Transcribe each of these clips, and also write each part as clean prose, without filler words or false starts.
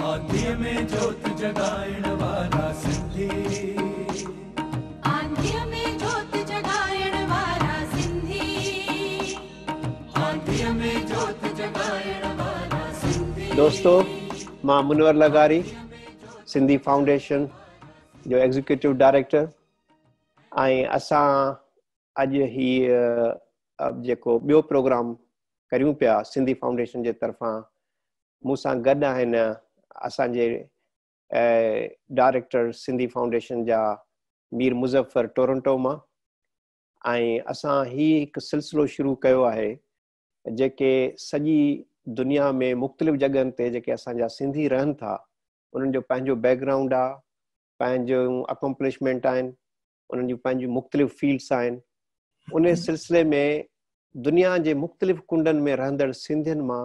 आंधीअ में जोत जगाइण वारा सिंधी, आंधीअ में जोत जगाइण वारा सिंधी, आंधीअ में जोत जगाइण वारा सिंधी। दोस्तो, मां मुनवर लगारी, सिंधी फाउंडेशन जो एग्जीक्यूटिव डायरेक्टर, ऐं असां अॼु हीअ जेको ॿियो प्रोग्राम करियूं पिया सिंधी फाउंडेशन जे तरफ़ां, मूंसां गॾु आहिनि असांजे डायरेक्टर सिंधी फाउंडेशन जा मीर मुज़फ़र टोरंटो मां। ऐं असां हीअ हिकु सिलसिलो शुरू कयो आहे जेके सॼी दुनिया में मुख़्तलिफ़ जॻहियुनि ते जेके असांजा सिंधी रहनि था, उन्हनि जो पंहिंजो बैकग्राउंड आहे, पंहिंजो अकम्पलिशमेंट आहिनि, उन्हनि जूं पंहिंजूं मुख़्तलिफ़ फील्ड्स आहिनि। उन सिलसिले में दुनिया जे मुख़्तलिफ़ कुंडनि में रहंदड़ सिंधियुनि मां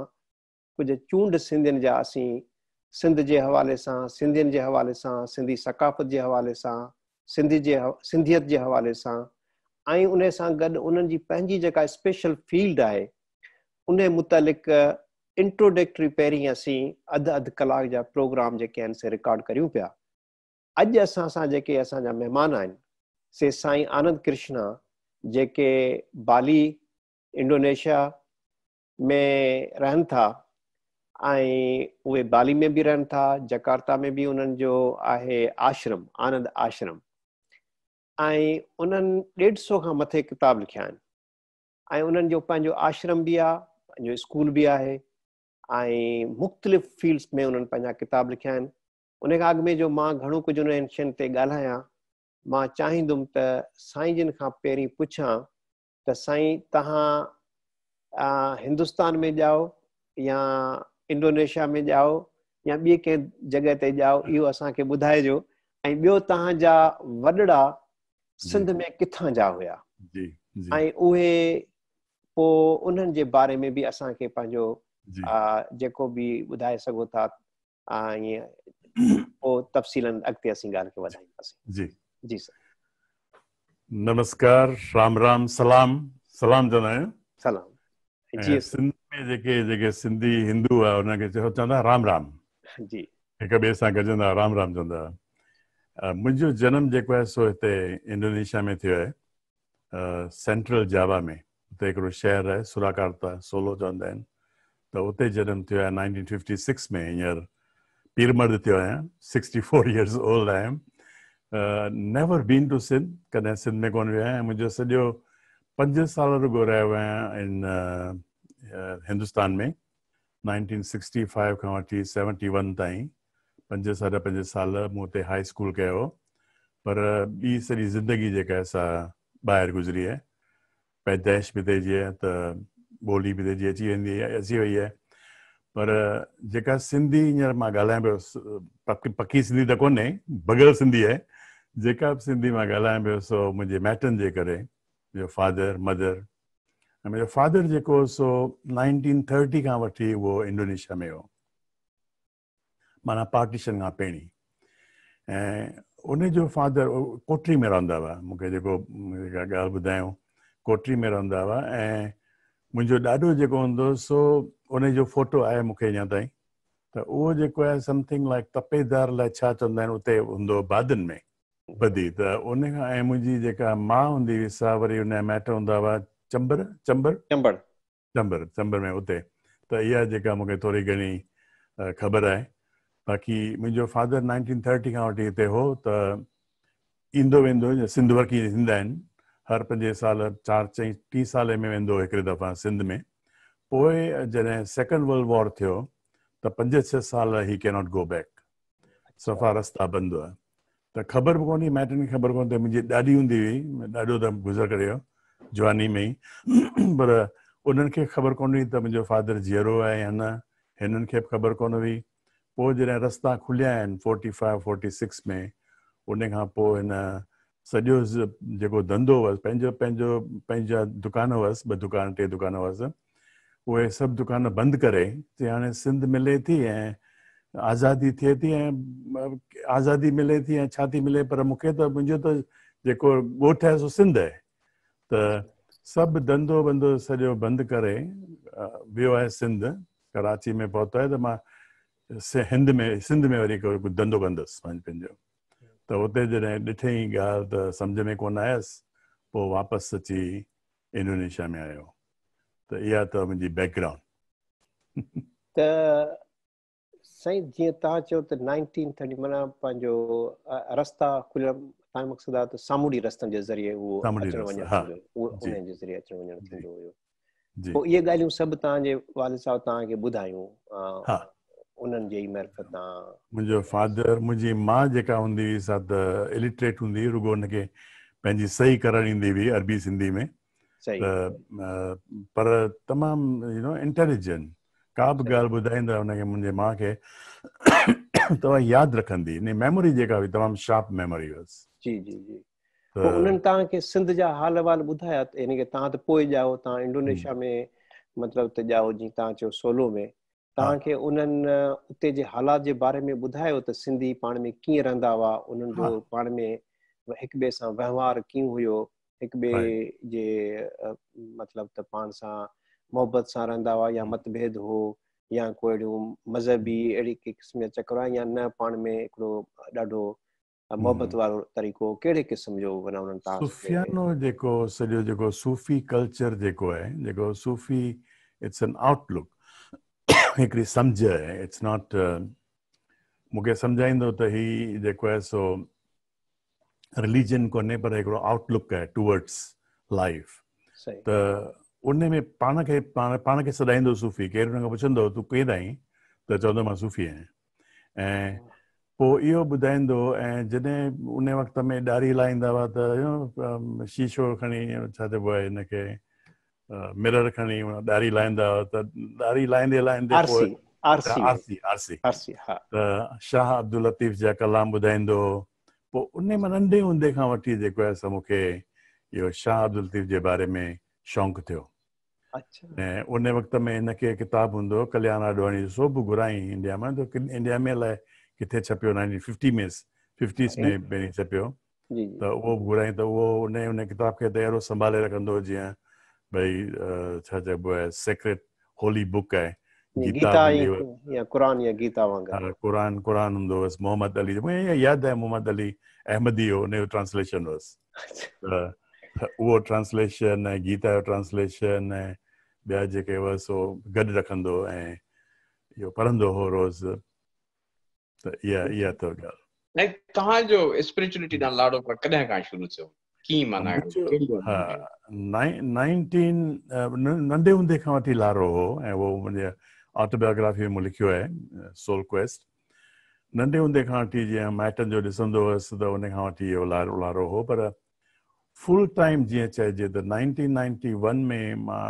कुझु चूंड सिंधियुनि जा असीं सिंध जे हवाले सां, सिंधियुनि जे हवाले सां, सिंधी सकाफ़त जे हवाले सां, सिंधियत जे हवाले सां ऐं उन सां गॾु उन्हनि जी पंहिंजी जेका स्पेशल फील्ड आहे उन मुतालिक़ इंट्रोडक्टरी पहिरीं असीं अधु अधु कलाक जा प्रोग्राम जेके आहिनि से रिकॉर्ड करियूं पिया। अॼु असां सां जेके असांजा महिमान आहिनि से साईं आनंद कृष्णा, जेके बाली इंडोनेशिया में रहनि था ऐं उहे बाली में बि रहनि था, जकार्ता में बि उन्हनि जो आहे आश्रम, आनंद आश्रम, ऐं उन्हनि 150 खां मथे किताब लिखिया आहिनि ऐं उन्हनि जो पंहिंजो आश्रम बि आहे, पंहिंजो स्कूल बि आहे ऐं मुख़्तलिफ़ फील्ड्स में उन्हनि पंहिंजा किताब लिखिया आहिनि। उन खां अॻु में जो मां घणो कुझु उन्हनि शयुनि ते ॻाल्हायां, मां चाहींदुमि त साईं जिन खां पहिरीं पुछां त साईं तव्हां हिंदुस्तान में ॼाओ या इंडोनेशिया में ॼाओ या ॿी कंहिं जॻह ते ॼाओ, इहो असांखे ॿुधाइजो। ऐं ॿियो तव्हांजा वॾड़ा सिंध में किथां जा हुया ऐं उहे पोइ उन्हनि जे बारे में बि असांखे पंहिंजो जेको बि ॿुधाए सघो था, ईअं पोइ तफ़सीलनि अॻिते असीं ॻाल्हि खे वधाईंदासीं। जी जी सर। नमस्कार, राम राम, सलाम सलाम चवंदा आहियूं। सलाम जी। सिंध में जेके जेके सिंधी हिंदू आहे उनखे चवंदा राम राम जी, हिक ॿिए सां गॾिजंदा राम राम चवंदा। मुंहिंजो जनम जेको आहे सो हिते इंडोनेशिया में थियो आहे, सेंट्रल जावा में। उते हिकिड़ो शहर आहे सुराकार्ता, सोलो चवंदा आहिनि, त उते जनम थियो आहे 1956 में। हींअर पीरमर्द थियो आहियां, 64 इयर्स ओल्ड आहियां। नेवर बीन टू सिंध, कॾहिं सिंध में कोन वियो आहियां। मुंहिंजो सॼो 5 साल रुगो रहियो आहियां इन हिंदुस्तान में, 1965 खां वठी 71 ताईं 5 साढा 5 साल मूं उते हाई स्कूल कयो, पर ॿी सॼी ज़िंदगी जेका आहे सा ॿाहिरि गुज़री आहे। पैदाइश बि हिते जी आहे त ॿोली बि हिते जी अची वेंदी आहे, अची वई आहे। पर जेका सिंधी हींअर मां ॻाल्हायां पियो, पकी सिंधी त कोन्हे, भॻल सिंधी आहे। जेका बि सिंधी मां ॻाल्हायां पियो सो मुंहिंजे माइटनि जे करे, मुंहिंजो फादर मदर। ऐं मुंहिंजो फादर जेको सो 1930 खां वठी उहो इंडोनेशिया में हो, माना पार्टीशन खां पहिरीं। ऐं उनजो फादर कोटरी में रहंदा हुआ, मूंखे जेको जेका ॻाल्हि ॿुधायूं, कोटरी में रहंदा हुआ। ऐं मुंहिंजो ॾाॾो जेको हूंदो सो उनजो फोटो आहे मूंखे अञा ताईं, त उहो जेको आहे समथिंग लाइक तपेदार लाइ छा चवंदा आहिनि, उते हूंदो बादन में बदी। त उन खां ऐं मुंहिंजी जेका माउ हूंदी हुई सा वरी हुन जा माइट हूंदा हुआ चंबर चंबर चंबड़ चंबर चंबर में उते। त इहा जेका मूंखे थोरी घणी ख़बर आहे। बाक़ी मुंहिंजो फादर 1930 खां वठी हिते हो, त ईंदो वेंदो, सिंध वर्की ईंदा आहिनि हर 5 साल, 4 4 3 साल में वेंदो हिकिड़ी दफ़ा सिंध में। पोइ जॾहिं सेकंड वर्ल्ड वॉर थियो त 5-6 साल ही कैनॉट गो बैक, सफ़ा रस्ता बंदि हुआ। त ख़बर बि कोन हुई, माइटनि खे ख़बर कोन त मुंहिंजी ॾाॾी हूंदी हुई, ॾाढो त गुज़र करे वियो जवानी में ई, पर उन्हनि खे ख़बर कोन हुई त मुंहिंजो फादर जीअरो आहे या न, हिननि खे बि ख़बर कोन हुई। पोइ जॾहिं रस्ता खुलिया आहिनि 45 46 में, उन खां पोइ हिन सॼो जेको धंधो हुअसि पंहिंजो पंहिंजो पंहिंजा दुकान हुअसि, 2 दुकान 3 दुकान हुअसि, उहे सभु दुकान बंदि करे चई हाणे सिंध मिले थी ऐं आज़ादी थिए थी ऐं आज़ादी मिले थी ऐं छा थी मिले, पर मूंखे त मुंहिंजो त जेको ॻोठु आहे सो सिंध आहे। त सभु धंधो बंधो सॼो बंदि करे वियो आहे सिंध, कराची में पहुतो आहे। त मां هند ۾ سنڌ ۾ وري ڪو ڌنڌو ڪندس پنهنجو ته اتي جڏهن ڏٺئين ڳالهه ته سمجهه ۾ ڪونه آيس پوء واپس اچي انڊونيشيا ۾ آيو ته اها ته منهنجي بيڪ گرائونڊ. ته سائين جيئن توهان چيو ته نائنٽين ٿرٽي معنيٰ پنهنجو رستا کليل توهان جو مقصد آهي ته سامونڊي رستن جي ذريعي اهو اچڻ وڃڻ ٿيندو هو انهن جي ذريعي اچڻ وڃڻ ٿيندو هيو پوء اهي ڳالهيون سڀ توهان جي والد صاحب توهان کي ٻڌايون انهن جي ئي معرفت تان. منهنجو فادر منهنجي ماء جيڪا هوندي هئي سا ته الٽريٽ هوندي هئي رڳو ان کي پنهنجي صحيح ڪرڻ ايندي هئي عربي سنڌي ۾ ته پر تمام يو نو انٽيليجنٽ ڪا به ڳالهه ٻڌائيندا ان کي منهنجي ماء کي ته اها ياد رکندي ان ميموري جيڪا هئي تمام شارپ ميموري هئس. جي جي جي پوء انهن توهان کي سنڌ جا حال احوال ٻڌايا يعني ڪه توهان ته پوء ڄائو توهان انڊونيشيا ۾ مطلب ته ڄائو جيئن توهان چيو سولو ۾ توهان کي انهن اتي جي حالات جي باري ۾ ٻڌايو ته سنڌي پاڻ ۾ ڪيئن رهندا هئا انهن جو پاڻ ۾ هڪ ٻئي سان وهنوار ڪيئن هيو هڪ ٻئي جي مطلب ته پاڻ سان محبت سان رهندا هئا يا متڀيد هو يا ڪو اهڙيون مذهبي اهڙي قسم جا چڪر هئا يا نه پاڻ ۾ هڪڙو ڏاڍو محبت وارو طريقو ڪهڙي قسم جو معنيٰ انهن توهان کي. صوفيانو جيڪو سڄو جيڪو صوفي ڪلچر جيڪو آهي جيڪو صوفي it's an out لڪ هڪڙي سمجهه آهي it's not مون کي سمجهائيندو ته هي جيڪو آهي سو رليجن ڪونهي پر هڪڙو آئوٽ لڪ آهي ٽوورڊس لائف ته ان ۾ پاڻ کي پاڻ کي سڏائيندو صوفي ڪير ان کان پڇندو تون ڪير آهين ته چوندو مان صوفي آهيان ۽ پوء اهو ٻڌائيندو هو ۽ جڏهن ان وقت ۾ ڏاڙهي لاهيندا هئا ته يو نو شيشو کڻي ڇا چئبو آهي هن کي مرر کڻي ڏاڙهي لاهيندا هئا ته ڏاڙهي لاهيندي لاهيندي پوء آرسي آرسي آرسي آرسي ها ته شاهه عبداللطيف جا ڪلام ٻڌائيندو هو پوء ان مان ننڍي هوندي کان وٺي جيڪو آهي سو مون کي اهو شاهه عبداللطيف جي باري ۾ شوق ٿيو اڇا. ۽ ان وقت ۾ هن کي ڪتاب هوندو هو ڪلياڻ آڏواڻي جو سو به گهرايائين انڊيا مان ته انڊيا ۾ الائي ڪٿي ڇپيو نائنٽين ففٽي ۾ ففٽيز ۾ پهرين ڇپيو ته اهو به گهرايائين ته اهو ان ان ڪتاب کي ته اهڙو سنڀالي رکندو هو جيئن ڀئي ڇا چئبو آهي سيڪريڊ هولي بڪ آهي گيتا يا قرآن يا گيتا وانگر ها قرآن قرآن هوندو هوس محمد علي مون کي ياد آهي محمد علي احمدي هو ان جو ٽرانسليشن هوس ته اهو ٽرانسليشن ۽ گيتا جو ٽرانسليشن ۽ ٻيا جيڪي هئا سو گڏ رکندو ۽ اهو پڙهندو هو روز ته اها اها اٿو ڳالهه. ۽ توهان جو اسپريچوئلٽي ڏانهن لاڙو ڪڏهن کان شروع ٿيو؟ ڪيئن معنيٰ ڪهڙي ها نائنٽين ننڍي هوندي کان وٺي لاڙو هو ۽ اهو منهنجي آٽوبايوگرافي ۾ مون لکيو آهي سول ڪويسٽ ننڍي هوندي کان وٺي جيئن مائٽن جو ڏسندو هئس ته ان کان وٺي اهو لاڙو هو پر فل ٽائيم جيئن چئجي ته نائنٽين نائنٽي ون ۾ مان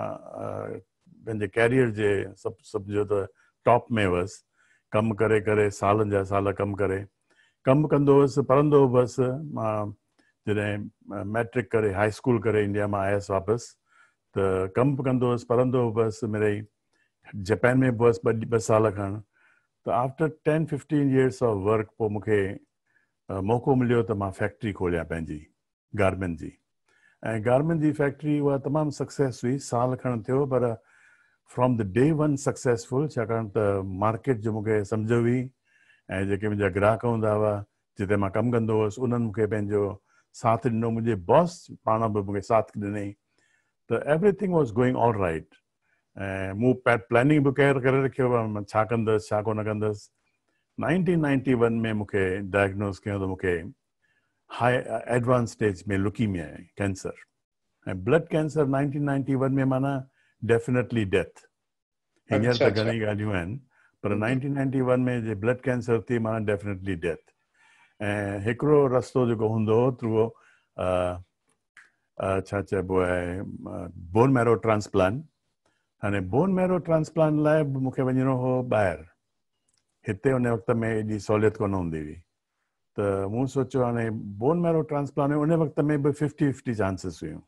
پنهنجي ڪيريئر جي سڀ سمجهو ته ٽاپ ۾ هئس ڪم ڪري ڪري سالن جا سال ڪم ڪري ڪم ڪندو هئس پڙهندو به هئس مان جڏهن ميٽرڪ ڪري هائي اسڪول ڪري انڊيا مان آيس واپس ته ڪم به ڪندو هئس پڙهندو به هئس مڙئي جپان ۾ به هئس ٻه سال کن ته after ten fifteen years of work پوء مون کي موقعو مليو ته مان فيڪٽري کوليان پنهنجي گارمينٽ جي ۽ گارمينٽ جي فيڪٽري اها تمام سڪسيس هئي سال کن ٿيو پر from the day one successful ڇاڪاڻ ته مارڪيٽ جو مونکي سمجهه هئي ۽ جيڪي منهنجا گراهڪ هوندا هئا جتي مان ڪم ڪندو هوس انهن مونکي پنهنجو ساٿ ڏنو منهنجي باس پاڻ به مونکي ساٿ ڏنئي ته everything was going all right ۽ مون پلاننگ به ڪري رکيو هو مان ڇا ڪندس ڇا ڪونه ڪندس نائنٽين نائنٽي ون ۾ مون کي ڊائگنوز ڪيو ته مون کي هاء ايڊوانس اسٽيج ۾ لوڪيميا آهي ڪينسر ۽ بلڊ ڪينسر 1991 ۾ معنيٰ ڊيفينيٽلي ڊيٿ هينئر ته گهڻي ڳالهيون آهن پر 1991 ۾ جي بلڊ ڪينسر ٿي معنيٰ ڊيفينيٽلي ڊيٿ ۽ هڪڙو رستو جيڪو هوندو هو ٿرو ڇا چئبو آهي بون ميرو ٽرانسپلانٽ هاڻي بون ميرو ٽرانسپلانٽ لاء به مونکي وڃڻو هو ٻاهر هتي ان وقت ۾ ايڏي سهوليت ڪونه هوندي هئي ته مون سوچيو هاڻي بون ميرو ٽرانسپلانٽ ان وقت ۾ به ففٽي ففٽي چانسز هيون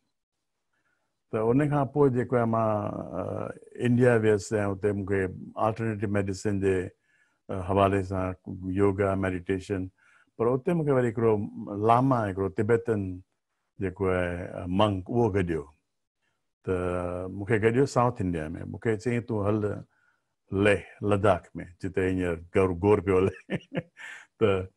ته ان کان پوء جيڪو آهي مان انڊيا ويس ۽ اتي مونکي آلٽرنيٽو ميڊيسن جي حوالي سان يوگا ميڊيٽيشن پر اتي مونکي وري هڪڙو لاما هڪڙو تبتن جيڪو آهي منڪ اهو گڏيو ته مون کي گڏيو سائوٿ انڊيا ۾ مون کي چيائين تون هل ليهه لداخ ۾ جتي هينئر گور پيو هلي. ته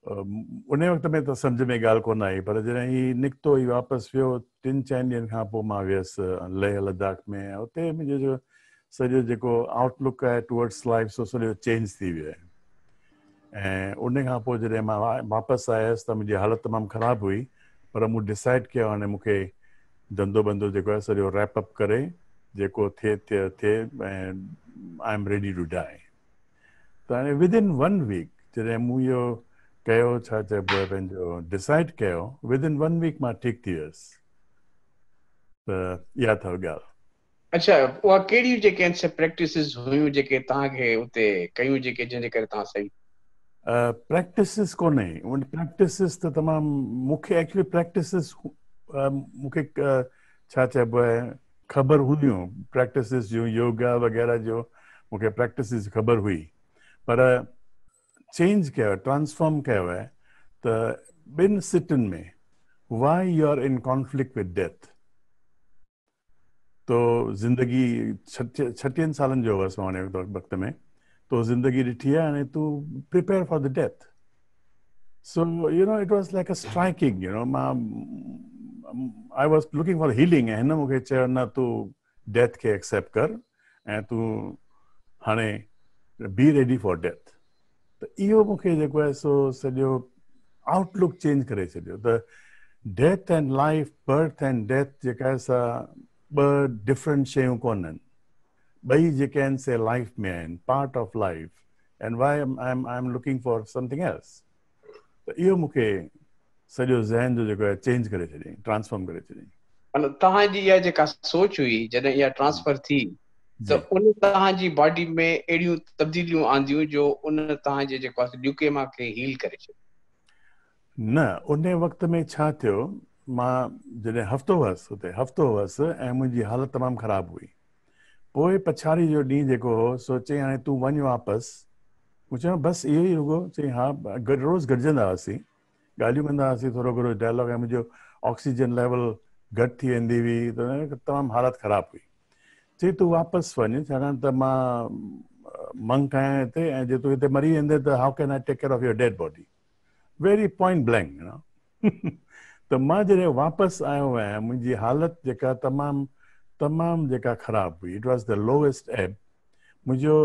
ان وقت ۾ ته سمجهه ۾ ڳالهه ڪونه آئي، پر جڏهن هي نڪتو، هي واپس ويو، 3-4 ڏينهن کان پوء مان ويس ليهه لداخ ۾. اتي منهنجو جو سڄو جيڪو آئوٽ لڪ آهي ٽوورڊس لائف، سو سڄو چينج ٿي ويو آهي. ۽ ان کان پوء جڏهن مان واپس آيس ته منهنجي حالت تمام خراب هئي، پر مون ڊسائيڊ ڪيو هاڻي مون کي ڌنڌو بنڌو جيڪو آهي سڄو ريپ اپ ڪري جيڪو ٿئي ٿئي ٿئي ۽ I am ready to die. ته هاڻي ود ان ون ويڪ جڏهن مون اهو ڪيو، ڇا چئبو آهي، پنهنجو ڊسائيڊ ڪيو، ود ان ون ويڪ مان ٺيڪ ٿي ويس. ته اها اٿو ڳالهه. اڇا، اها ڪهڙيون جيڪي آهن سي پريڪٽسز هيون جيڪي توهان کي اتي ڪيون، جيڪي جنهن جي ڪري توهان صحيح؟ پريڪٽسز ڪونهي، پريڪٽسز ته تمام مون کي ايڪچولي پريڪٽسز مون کي ڇا چئبو آهي خبر هيون پريڪٽسز جون، يوگا وغيره جو مون کي پريڪٽسز خبر هئي، پر چينج ڪيو آهي، ٽرانسفارم ڪيو آهي ته ٻن سٽن ۾ why you are in conflict with death. تو زندگي، 36 سالن جو هئس مان ان وقت ۾، تو زندگي ڏٺي آهي، هاڻي تون prepare for the death. So you know it was like a striking, مان I was looking for healing ۽ هن مون کي چيو نه، تون ڊيٿ کي ايڪسيپٽ ڪر ۽ تون هاڻي بي ريڊي فار ڊيٿ. ته اهو مون کي جيڪو آهي سو سڄو آئوٽ لڪ چينج ڪري ڇڏيو ته death and life, birth and death جيڪا آهي سا ٻه ڊفرنٽ شيون ڪونهن، ٻئي جيڪي آهن سي لائف ۾ آهن، part of life, and why I am looking for something else. ته اهو مون کي سڄو ذهن جو جيڪو آهي چينج ڪري ڇڏيائين، ٽرانسفارم ڪري ڇڏيائين. معنيٰ توهان جي اها جيڪا سوچ هئي، جڏهن اها ٽرانسفر ٿي ته ان توهان جي باڊي ۾ اهڙيون تبديليون آنديون جو ان توهان جي جيڪو آهي ليوڪيما کي هيل ڪري ڇڏيو؟ نه، ان وقت ۾ ڇا ٿيو، مان جڏهن هفتو هئس اتي، هفتو هئس ۽ منهنجي حالت تمام خراب هئي. پوء پڇاڙي جو ڏينهن جيڪو هو سو چيائين هاڻي تون وڃ واپس. مون چيو بس اهو ئي رڳو؟ چيائين ها. روز گڏجندا هئاسين، ڳالهيون ڪندا هئاسين، ٿورو گهڻو ڊائلاگ، ۽ منهنجو آڪسيجن ليول گهٽ ٿي ويندي هئي ته تمام حالت خراب هئي. چيائين تون واپس وڃ، ڇاڪاڻ ته مان منڪ آهيان هتي ۽ جي تون هتي مري ويندين ته how can I take care of your dead body. Very point blank you know. ته مان جڏهن واپس آيو آهيان، منهنجي حالت جيڪا تمام تمام جيڪا خراب هئي، it was the lowest ebb. منهنجو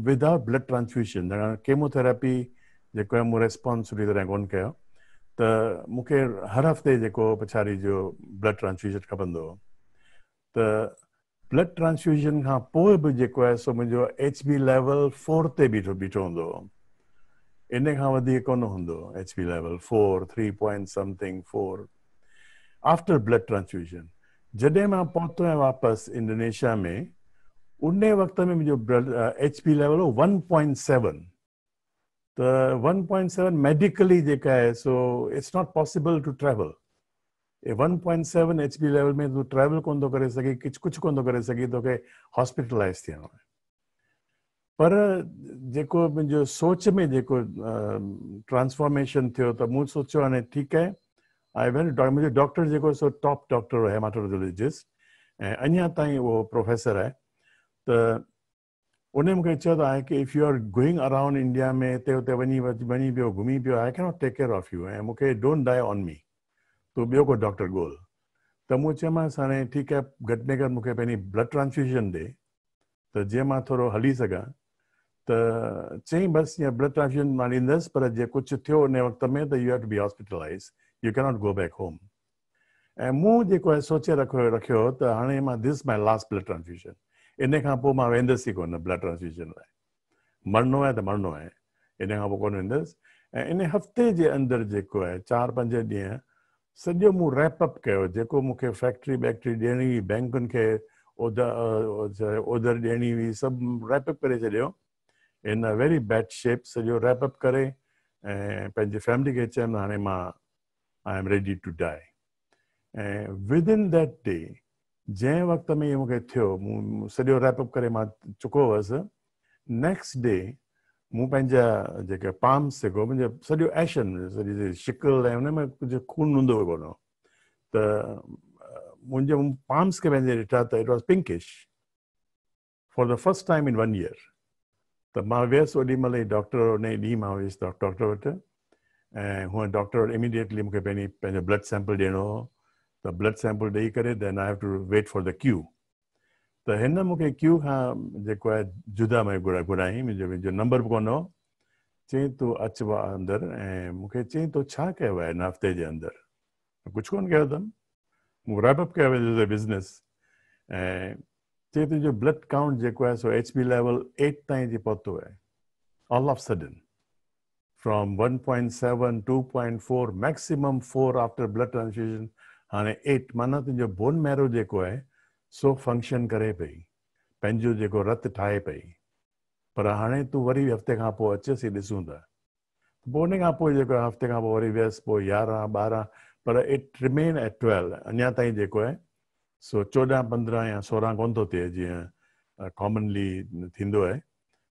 ودائوٽ بلڊ ٽرانسفيوشن، ڇاڪاڻ ڪيموٿيراپي جيڪو آهي مون ريسپانس سٺي طرح ڪونه ڪيو، ته مون کي هر هفتي جيڪو پڇاڙي جو بلڊ ٽرانسفيوشن کپندو هو. ته بلڊ ٽرانسفيوشن کان پوء به جيڪو آهي سو منهنجو ايڇ بي ليول 4 تي بيٺو بيٺو هوندو هو، ان کان وڌيڪ ڪونه هوندو هو. H B level 4، 3 point something, 4 after blood transfusion. جڏهن مان پهتو آهيان واپس انڊونيشيا ۾، ان وقت ۾ منهنجو بلڊ ايڇ بي ليول هو 1.7. ته 1.7 ميڊيڪلي جيڪا آهي سو it's not possible to travel. 1.7 H B level ۾ تون ٽريول ڪونه ٿو ڪري سگهين، ڪجهه ڪونه ٿو ڪري سگهين، توکي هاسپيٽلائز ٿيڻو آهي. پر جيڪو منهنجو سوچ ۾ جيڪو ٽرانسفارميشن ٿيو ته مون سوچيو هاڻي ٺيڪ آهي. I went, منهنجو ڊاڪٽر جيڪو سو ٽاپ ڊاڪٽر هو، هيماٽولاجسٽ، ۽ اڃا تائين اهو پروفيسر آهي. ته ان مون کي چيو ته آهي ڪي if you are going around India ۾ هتي هتي وڃي وڃي پيو گهمي پيو، I cannot take care of you, ۽ مون کي don't die on مي، تون ٻيو ڪو ڊاڪٽر ڳول. ته مون چيومانس هاڻي ٺيڪ آهي، گهٽ ۾ گهٽ مون کي پهرين بلڊ ٽرانسفيوشن ڏي ته جيئن مان ٿورو هلي سگهان. ته چيائين بس ائين بلڊ ٽرانسفيوشن مان ڏيندس، پر جي ڪجهه ٿيو ان وقت ۾ ته you have to be hospitalize, you ڪيناٽ go back home. ۽ مون جيڪو آهي سوچي رکيو رکيو ته هاڻي مان this my last blood transfusion, ان کان پوء مان ويندس ئي ڪونه بلڊ ٽرانسفيوشن لاء، مرڻو آهي ته مرڻو آهي، ان کان پوء ڪونه ويندس. ۽ ان هفتي جي اندر جيڪو آهي 4-5 ڏينهن سڄو مون ريپ اپ ڪيو، جيڪو مون کي فيڪٽري بيڪٽري ڏيڻي هئي، بينڪن کي اوڌر ڏيڻي هئي، سڀ ريپ اپ ڪري ڇڏيو ان ا ويري بيڊ شيپ. سڄو ريپ اپ ڪري ۽ پنهنجي فيملي کي چيم هاڻي مان I am ready to die. ۽ with in that D جنهن وقت ۾ اهو مون کي ٿيو، مون سڄو ريپ اپ ڪري مان چڪو هئس، نيڪسٽ ڊي مون پنهنجا جيڪا پامس جيڪو منهنجو سڄو ايشن سڄي شڪل ۽ ان ۾ ڪجهه خون هوندو ئي ڪونه هو، ته منهنجي پامس کي پنهنجي ڏٺا ته it was pinkish for the first time in 1 year. ته مان ويس اوڏي مهل ئي ڊاڪٽر ان ئي ڏينهن مان ويس ڊاڪٽر وٽ ۽ هونء ڊاڪٽر وٽ اميڊيٽلي مون کي پهرين پنهنجو بلڊ سيمپل ڏيڻو هو ته بلڊ سيمپل ڏئي ڪري then I have to wait for the queue ته هن مون کي ڪيو کان جيڪو آهي جدا ۾ گهرايائين منهنجو منهنجو نمبر به ڪونه هو چيائين تون اچ اندر ۽ مون کي چيائين تو ڇا ڪيو آهي هن هفتي جي اندر ڪجهه ڪونه ڪيو اٿم مون ريپ اپ ڪيو آهي بزنس ۽ چي تنهنجو بلڊ ڪائونٽ جيڪو آهي سو ايڇ بي ليول 8 تائين اچي پهتو آهي all of sudden from 1.7 2.4 maximum 4 after blood transfusion هاڻي 8 معنيٰ تنهنجو بون ميرو جيڪو آهي سو فنڪشن ڪري پئي پنهنجو جيڪو رت ٺاهي پئي پر هاڻي تون وري هفتي کان پوء اچ اسين ڏسون ٿا پوء ان کان پوء جيڪو آهي هفتي کان پوء وري ويس پوء 11 12 پر it remain eight 12 اڃا تائين جيڪو آهي سو 14 15 يا 16 ڪونه ٿو ٿئي جيئن ڪامنلي ٿيندو آهي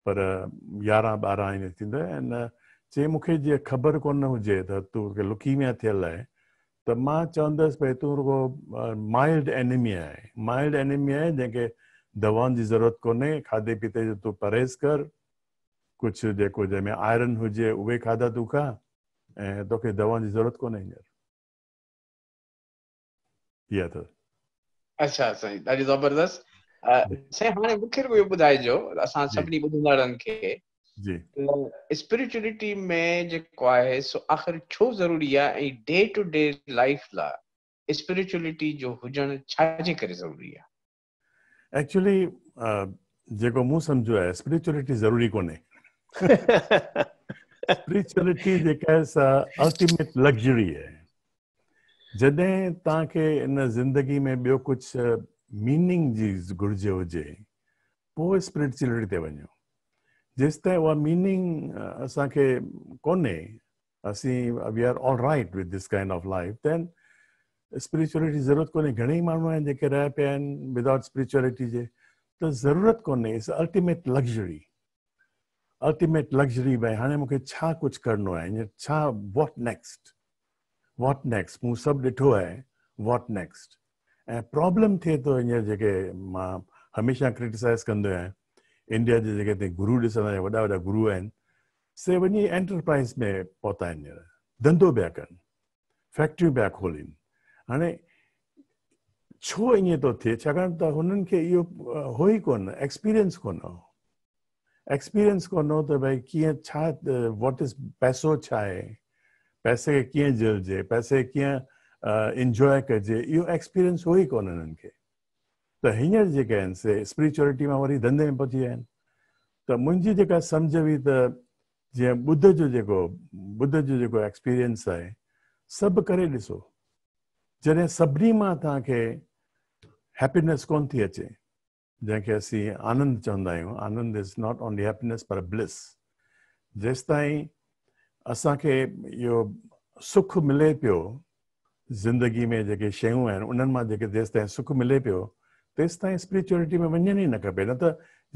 پر 11 12 ائين ٿيندو آهي ۽ چي مون کي جي خبر ڪونه هجي ته توکي لوڪيميا ٿيل آهي ته مان چوندس ڀئي تون رڳو مائلڊ اينيميا آهي مائلڊ اينيميا آهي جنهن کي دوائن جي ضرورت ڪونهي کاڌي پيتي جو تون پرهيز ڪر ڪجهه جيڪو جنهن ۾ آئرن هجي اهي کاڌا تون کاء ۽ توکي دوائن جي ضرورت ڪونهي هينئر. هي اٿس. اڇا سائين ڏاڍي زبردست سائين هاڻي مون کي رڳو اهو ٻڌائجو اسان سڀني ٻڌندڙن کي جي ته اسپريچوئلٽي ۾ جيڪو آهي سو آخر ڇو ضروري آهي ۽ ڊي ٽو ڊي لائيف لاء اسپريچوئلٽي جو هجڻ ڇا جي ڪري ضروري آهي؟ ايڪچولي جيڪو مون سمجهيو آهي اسپريچوئلٽي ضروري ڪونهي اسپريچوئلٽي جيڪا آهي سا الٽيميٽ لگزري آهي جڏهن توهان کي ان زندگي ۾ ٻيو ڪجهه ميننگ جي گهرج هجي پوء اسپريچوئلٽي تي وڃو جيستائين اها ميننگ اسان کي ڪونهي اسين we are all right with this kind of life then spirituality ضرورت ڪونهي گهڻي ئي ماڻهو آهن جيڪي رهيا پيا آهن ودائوٽ اسپريچوئلٽي جي ته ضرورت ڪونهي it's ultimate luxury ultimate luxury ڀائي هاڻي مونکي ڇا ڪجهه ڪرڻو آهي هينئر ڇا واٽ نيڪسٽ واٽ نيڪسٽ مون سڀ ڏٺو آهي واٽ نيڪسٽ ۽ پرابلم ٿئي ٿو هينئر جيڪي مان هميشه ڪرٽيسائز ڪندو آهيان انڊيا جي جيڪي هتي گرو ڏسندا آهيون وڏا وڏا گرو آهن سي وڃي انٽرپرائز ۾ پهتا آهن هينئر ڌنڌو پيا ڪن فيڪٽريون پيا کولين هاڻي ڇو ائين ٿو ٿئي ڇاڪاڻ ته هنن کي اهو هو ئي ڪونه ايڪسپيرينس ڪونه هو ايڪسپيرينس ڪونه هو ته ڀئي ڪيئن ڇا واٽ از پئسو ڇا آهي پئسي کي ڪيئن جهلجي پئسي کي ڪيئن انجواء ڪجي اهو ايڪسپيرينس هو ئي ڪونه هنن کي ته هينئر جيڪي آهن سي اسپريچوئلٽي مان وري ڌنڌي ۾ پهچي ويا آهن ته منهنجي جيڪا سمجهه هئي ته جيئن ٻڌ جو جيڪو ٻڌ جو جيڪو ايڪسپيرينس آهي سڀ ڪري ڏسو جڏهن سڀني مان توهان کي هيپينس ڪون ٿي اچي جنهن کي اسين آنند چوندا آهيون آنند is not only happiness پر بلس جيستائين اسان کي اهو سک ملي پيو زندگي ۾ جيڪي شيون آهن انهن مان جيڪي جيستائين سک ملي پيو تيستائين اسپريچوئلٽي ۾ وڃڻ ئي نه کپي نه ته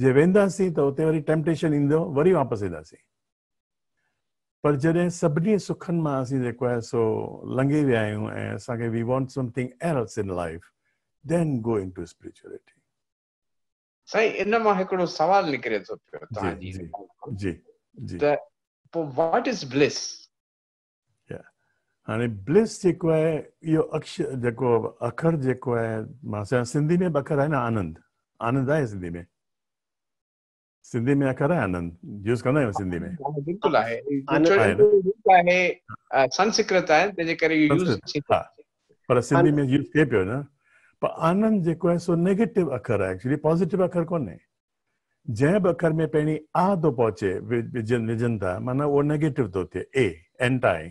جي وينداسين ته اتي وري ٽيمپٽيشن ايندو وري واپس اينداسين پر جڏهن سڀني سکن مان اسين جيڪو آهي سو لنگهي ويا آهيون ۽ اسان کي we want something else in life then go into spirituality. سائين ان مان هڪڙو سوال نڪري ٿو پيو توهان جي جي جي ته پوء what is bliss? يا هاڻي بلس جيڪو آهي اهو اکش جيڪو اکر جيڪو آهي مان سنڌي ۾ به اکر آهي نه آنند آنند آهي سنڌي ۾ سنڌي ۾ اکر آهي آنند يوز ڪندا آهيون سنڌي ۾ بلڪل آهي آهي سنسڪرت آهي تنهن جي ڪري يوز ها پر سنڌي ۾ يوز ٿئي پيو نه پر آنند جيڪو آهي سو نيگيٽو اکر آهي ايڪچولي پازيٽو اکر ڪونهي جنهن به اکر ۾ پهرين آ ٿو پهچي وجهن وجهن ٿا معنيٰ اهو نيگيٽو ٿو ٿئي اي اينٽائي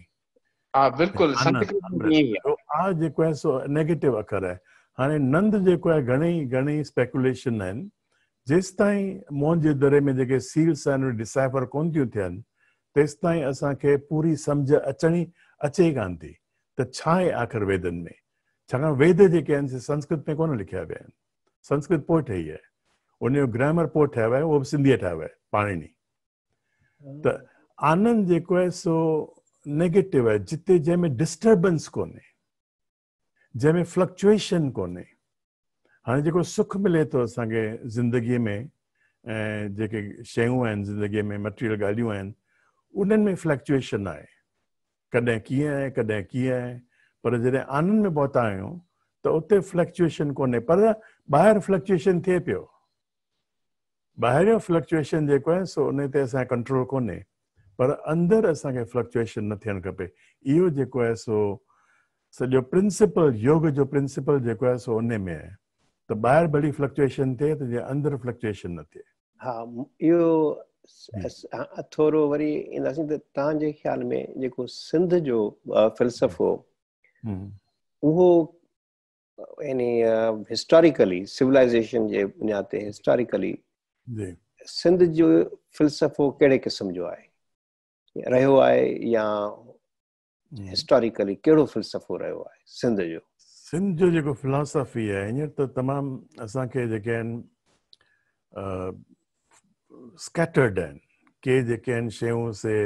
ها بلڪل سنسڪرت ۾ ائين ئي آهي آ جيڪو آهي سو نيگيٽو اکر آهي هاڻي نند جيڪو آهي گهڻي گهڻي اسپيڪوليشن آهن جيستائين موهن جي دڙي ۾ جيڪي سيلس آهن اهي ڊسائفر ڪون ٿيون ٿين تيستائين اسان کي پوري سمجهه اچڻي اچي ئي ڪانه ٿي ته ڇا آهي آخر ويدن ۾ ڇاڪاڻ ويد جيڪي آهن سي سنسڪرت ۾ ڪونه لکيا ويا آهن سنسڪرت پوء ٺهي آهي ان جو گرامر پوء ٺهيو آهي اهو به سنڌيء ٺاهيو آهي پاڻيني ته آنند جيڪو آهي سو نيگيٽو آهي جتي جنهن ۾ ڊسٽربنس ڪونهي جنهن ۾ فلڪچوئيشن ڪونهي هاڻي جيڪو سک ملي ٿو اسان کي زندگي ۾ ۽ جيڪي شيون آهن زندگيء ۾ مٽيريل ڳالهيون آهن انهن ۾ فلڪچوئيشن آهي. ڪڏهن ڪيئن آهي ڪڏهن ڪيئن آهي پر جڏهن آنند ۾ پهتا آهيون ته اتي فلڪچوئيشن ڪونهي پر ٻاهر فلڪچوئيشن ٿئي پيو. ٻاهريون فلڪچوئيشن جيڪو آهي سو ان تي اسان جو ڪنٽرول ڪونهي پر اندر اسان کي فلڪچوئيشن نه ٿيڻ کپي اهو جيڪو آهي سو سڄو پرنسپل يوگ جو پرنسپل جيڪو آهي سو انهي ۾ آهي ته ٻاهر ڀلي فلڪچوئيشن ٿئي ته جيئن اندر فلڪچوئيشن نه ٿئي. ها اهو ٿورو وري اينداسين ته توهان جي خيال ۾ جيڪو سنڌ جو فلسفو اهو يعني هسٽاريڪلي سولائيزيشن جي بنياد تي هسٽاريڪلي جي سنڌ جو فلسفو ڪهڙي قسم جو آهي رهيو آهي يا هسٽاريڪلي ڪهڙو فلسفو رهيو آهي سنڌ جو؟ سنڌ جو جيڪو فلاسافي آهي هينئر ته تمام اسان کي جيڪي آهن اسڪيٽرڊ آهن ڪي جيڪي آهن شيون سي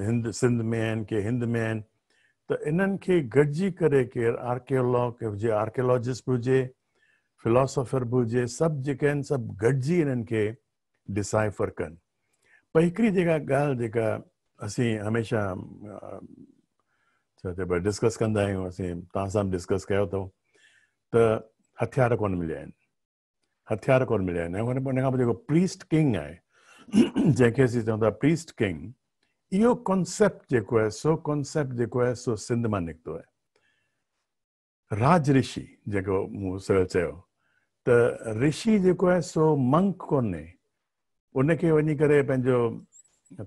هند سنڌ ۾ آهن ڪي هند ۾ آهن ته انهن کي گڏجي ڪري ڪير آرڪيولاگ هجي آرڪيولاجسٽ به هجي فلاسافر به هجي سڀ جيڪي آهن سڀ گڏجي انهن کي ڊسائفر ڪن پر هڪڙي جيڪا ڳالهه جيڪا اسين هميشه ڇا چئبو آهي ڊسڪس ڪندا آهيون اسين توهان سان به ڊسڪس ڪيو اٿئون ته هٿيار ڪونه مليا آهن هٿيار ڪونه مليا آهن ۽ ان کان پوء جيڪو پريسٽ ڪنگ آهي جنهن کي اسين چئون ٿا پريسٽ ڪنگ اهو ڪانسيپٽ جيڪو آهي سو ڪانسيپٽ جيڪو آهي سو سنڌ مان نڪتو آهي راج رشي جيڪو مون سويل چيو ته رشي جيڪو آهي سو منڪ ڪونهي ان کي وڃي ڪري پنهنجو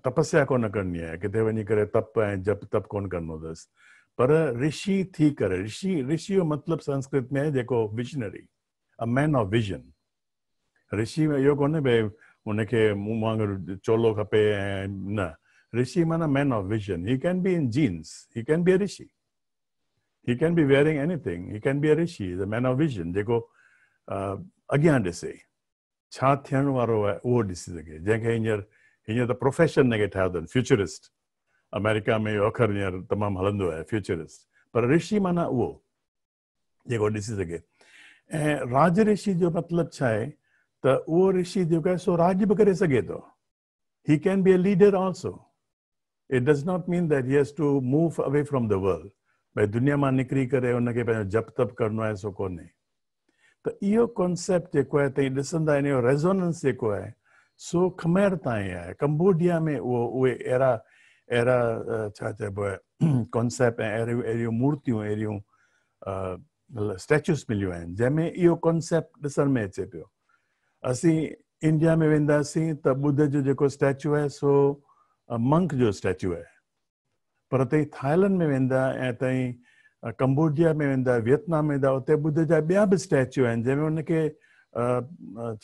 تپسيا ڪونه ڪرڻي آهي ڪٿي وڃي ڪري تپ ۽ جپ تپ ڪونه ڪرڻو اٿس پر رشي ٿي ڪري رشي رشي جو مطلب سنسڪرت ۾ آهي جيڪو visionary a man of vision Rishi ۾ اهو ڪونهي ڀئي ان کي مون وانگر چولو کپي ۽ نه رشي معنيٰ man of vision he can be in jeans he can be a rishi he can be wearing anything he can be a rishi a man of vision جيڪو اڳيان ڏسي ڇا ٿيڻ وارو آهي اهو ڏسي سگهي جنهن کي هينئر هينئر ته پروفيشن هن کي ٺاهيو اٿن فيوچرسٽ آمريڪا ۾ اهو اکر هينئر تمام هلندو آهي فيوچرسٽ پر رشي معنيٰ اهو جيڪو ڏسي سگهي ۽ راج رشي جو مطلب ڇا آهي ته اهو رشي جيڪو آهي سو راڄ به ڪري سگهي ٿو he can be a leader also it does not mean that he has to move away from the world ڀئي دنيا مان نڪري ڪري ان کي پنهنجو جپ تپ ڪرڻو آهي سو ڪونهي ته اهو ڪانسيپٽ جيڪو آهي توهين ڏسندا ان جو ريزوننس جيڪو آهي سو کمير تائين آهي ڪمبوڊيا ۾ اهو اهي اهڙا اهڙا ڇا چئبو آهي ڪانسيپٽ ۽ اهڙيون اهڙيون مورتيون اهڙيون اسٽيچوز مليون آهن جنهن ۾ اهو ڪانسيپٽ ڏسڻ ۾ اچي پيو اسين انڊيا ۾ وينداسين ته ٻڌ جو جيڪو اسٽيچو آهي سو منڪ جو اسٽيچو آهي پر توهين ٿائلنڊ ۾ ويندا ۽ توهين ڪمبوڊيا ۾ ويندا ويٽنام ۾ ويندا اتي ٻڌ جا ٻيا به اسٽيچو آهن جنهن ۾ ان کي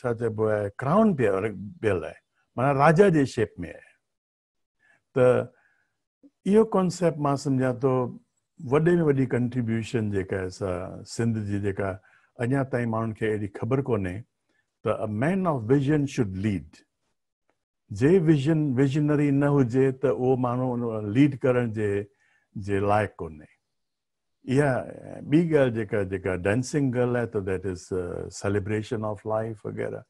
ڇا چئبو آهي ڪرائون پيل آهي معنيٰ راجا جي شيپ ۾ آهي ته اهو ڪانسيپٽ مان سمجهان ٿو وڏي ۾ وڏي ڪنٽريبيوشن جيڪا آهي سا سنڌ جي جيڪا اڃا تائين ماڻهن کي اهڙي خبر ڪونهي ته a man of vision should lead جي ويزن ويزنري نه هجي ته اهو ماڻهو ليڊ ڪرڻ جي جي لائق ڪونهي اها ٻي ڳالهه جيڪا جيڪا ڊانسنگ گرل آهي ته that is celebration of life وغيره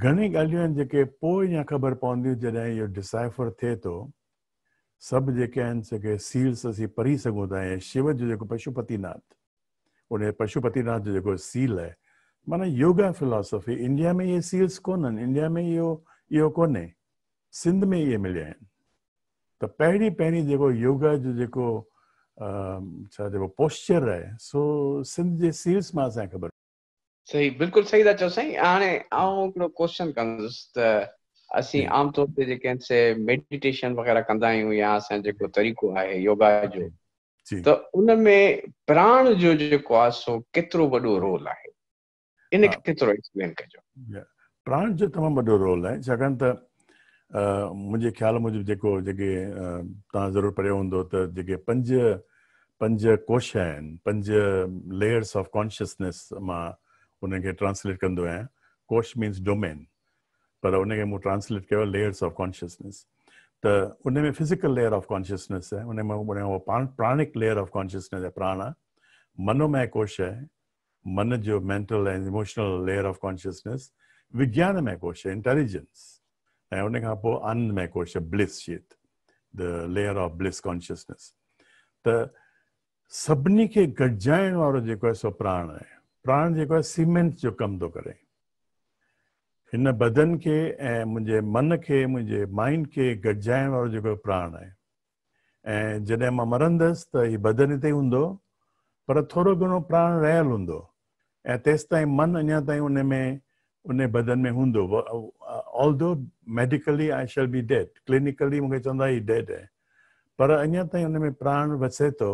گهڻي ڳالهيون آهن جيڪي پوء اڃا خبر پونديون جڏهن اهو ڊسائفر ٿئي ٿو سڀ جيڪي آهن جيڪي سيلز اسين پڙهي سگهون ٿا ۽ شو جو جيڪو پشوپتي ناٿ ان پشوپتي ناٿ جو جيڪو سيل آهي معنيٰ يوگا فلاسافي انڊيا ۾ اهي سيلز ڪونهن انڊيا ۾ اهو اهو ڪونهي سنڌ ۾ اهي مليا آهن ته پهرين پهرين جيڪو يوگا جو جيڪو ڇا چئبو پوسچر آهي سو سنڌ جي سيلز مان اسان کي خبر. صحيح بلڪل صحيح ٿا چئو سائين هاڻي آئون هڪڙو ڪوئسچن ڪندس ته اسين عام طور تي جيڪي آهن سي ميڊيٽيشن وغيره ڪندا آهيون يا اسان جيڪو طريقو آهي يوگا جو ته ان ۾ پراڻ جو جيڪو آهي سو ڪيترو وڏو رول آهي ان کي ٿورو ايڪسپلين ڪجو. پراڻ جو تمام وڏو رول آهي ڇاڪاڻ ته منهنجي خيال موجب جيڪو جيڪي توهان ضرور پڙهيو هوندو ته جيڪي پنج پنج ڪوش آهن پنج ليئرس آف ڪانشسنيس مان انهن کي ٽرانسليٽ ڪندو آهيان ڪوش مينس ڊومين پر ان کي مون ٽرانسليٽ ڪيو ليئرس آف ڪانشسنيس ته ان ۾ فزيڪل ليئر آف ڪانشسنيس آهي ان ۾ ان کان پراڻڪ ليئر آف ڪانشسنيس آهي پراڻ آهي منومئي ڪوش آهي من جو mental ۽ emotional layer of consciousness, وگيانمي Kosh intelligence ۽ ان کان پوءِ آنندمي Kosh bliss sheath, the layer of bliss consciousness. ته سڀني کي گڏجائڻ وارو جيڪو آهي سو پراڻ آهي. پراڻ جيڪو آهي سيمينٽ جو ڪم ٿو ڪري. هن بدن کي ۽ منهنجي من کي، منهنجي مائينڊ کي گڏجائڻ وارو جيڪو پراڻ آهي. ۽ جڏهن مان مرندس ته هي بدن هتي ئي هوندو، پر ٿورو گهڻو پراڻ رهيل هوندو ۽ تيستائين من اڃا تائين ان ۾ ان بدن ۾ هوندو. Although medically I shall be dead, clinically مون کي چوندا هي ڊيڊ آهي، پر اڃا تائين ان ۾ پراڻ وسي ٿو